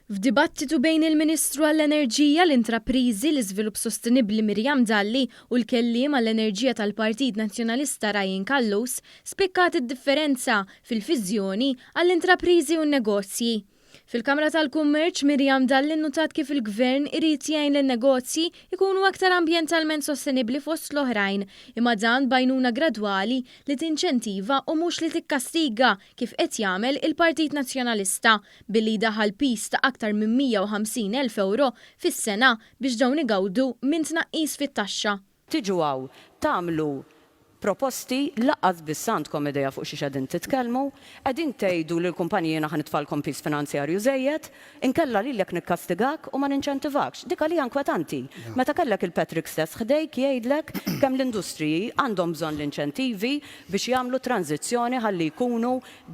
F'dibattitu bejn il-Ministru għall-Enerġija, l-Intrapriżi, l-Iżvilupp Sostenibbli Miriam Dalli u l-Kelliem għall-Enerġija tal-Partit Nazzjonalista Ryan Callus, spikkat id-differenza fil-viżjoni għall-intrapriżi u n-negozji. Fil-Kamra tal-Kummerċ, Miriam Dalli nnutat kif il-Gvern irid jgħin lin-negozji jkunu aktar ambjentalment sostenibbli fost l-oħrajn, imma dan b'għajnuna gradwali li tinċentiva u mhux li tikkastiga kif qed jagħmel il-Partit Nazzjonalista billi jdaħħal piż ta' aktar minn 150,000 ewro fis-sena biex dawn igawdu minn tnaqqis fit-taxxa. Tiġu hawn tagħmlu proposti lanqas biss għandkom idea fuq xiex qegħdin titkellmu, qegħdin tgħidu lill-kumpaniji jiena ħa nitfagħlkom piż finanzjarju żejjed, inkella lilek nikkastigak u ma ninċentivakx. Dik għalija inkwetanti. Meta kellek il-Patrick stess ħdejk jgħidlek kemm l-industriji għandhom bżonn l-inċentivi biex jagħmlu tranżizzjoni ħalli jkunu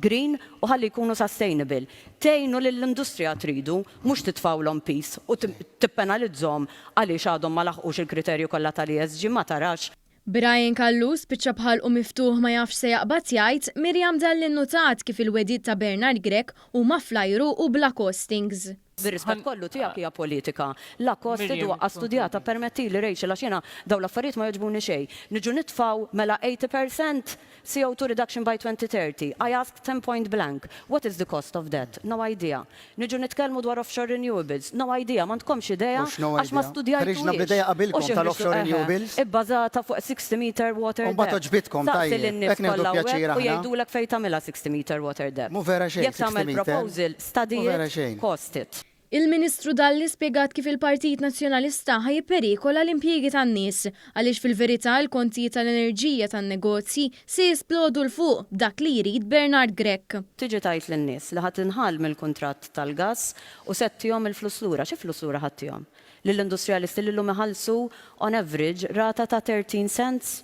green u ħalli jkunu sustainable. Tgħinu lill-industrija tridu, mhux titfgħulhom piż u tippenalizzhom għaliex għadhom ma laħqux il-kriterji kollha tal-ESG, ma tarax. Brian Callus spiċċa b'ħalqu miftuħ ma jafx se jaqbad jgħid, Miriam Dalli nnutat kif il-wegħdiet ta' Bernard Grech huma fl-ajru u bla costings. Bir-rispett kollu tiegħek hija politika la costed u aqqas studjata, ppermettili Rachel għax jiena dawn l-affarijiet ma jogħġbuni xejn. Niġu nitfgħu mela 80% CO2 reduction by 2030. I asked him point blank, what is the cost of that? No idea. Niġu nitkellmu dwar offshore renewables. No idea, m'għandkomx idea Mhux no għax ma idea. studjajtuhiex. Ħriġna b'idea U qabilkom xi ħriġtu tal-offshore eħe, renewables. ibbażata fuq 60 meter water U mbagħad depth. għoġbitkom, Saqsi tajjeb. lin-nies Hekk nieħdu kollha hawnhekk pjaċir u aħna. jgħidulek fejn tagħmilha 60 meter water depth. Mhu vera xejn Jekk 60 tagħmel meter. proposal, study Mhu vera it, xejn. cost it. Il-Ministru Dalli spjegat kif il-Partit Nazzjonalista ħa jipperikola l-impjiegi tan-nies għaliex fil-verità l-kontijiet tal-enerġija tan-negozji se jisplodu 'l fuq b'dak li jrid Bernard Grech. Tiġi tgħid lin-nies li ħa tinħall mill-kuntratt tal-gass u se ttihom il-flus lura. Xi flus lura ħa ttihom? Lill-industrijalisti li llum iħallsu on average rata ta' 13 cents?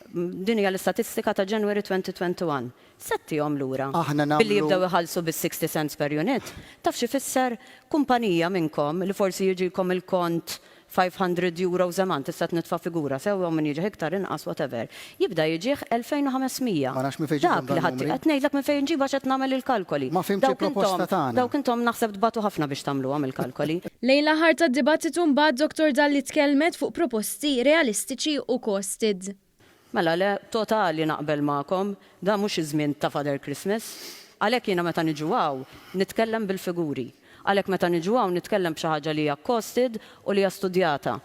Din hija l-istatistika ta' January 2021. Se ttihom lura Aħna billi nagħmlu. jibdew iħallsu bis 60 cents per unit? Taf x'ifisser? Kumpanija minnkom li forsi jiġikom il-kont 500 euros a month, issa qed nitfa' figura, sew hawn min jiġih iktar, inqas, whatever, jibda jiġih 2500. Ma nafx minn fejn ġibthom Dak li dan ħadd in-numri. qed ngħidlek minn fejn inġibha għax qed nagħmel il-kalkoli. Ma fhimtx Dawk il-proposta intom, tagħna. dawk intom naħseb tbatu ħafna biex tagħmluhom il-kalkoli. Lejn l-aħħar tad-dibattitu mbagħad Dottor Dalli tkellmet fuq proposti realistiċi u costed. Mela le, totali naqbel magħkom, dan mhux iż-żmien ta' Father Christmas. Għalhekk jiena meta niġu hawn, nitkellem bil-figuri. Għalhekk meta niġu hawn nitkellem b'xi ħaġa li hija costed u li hija studjata.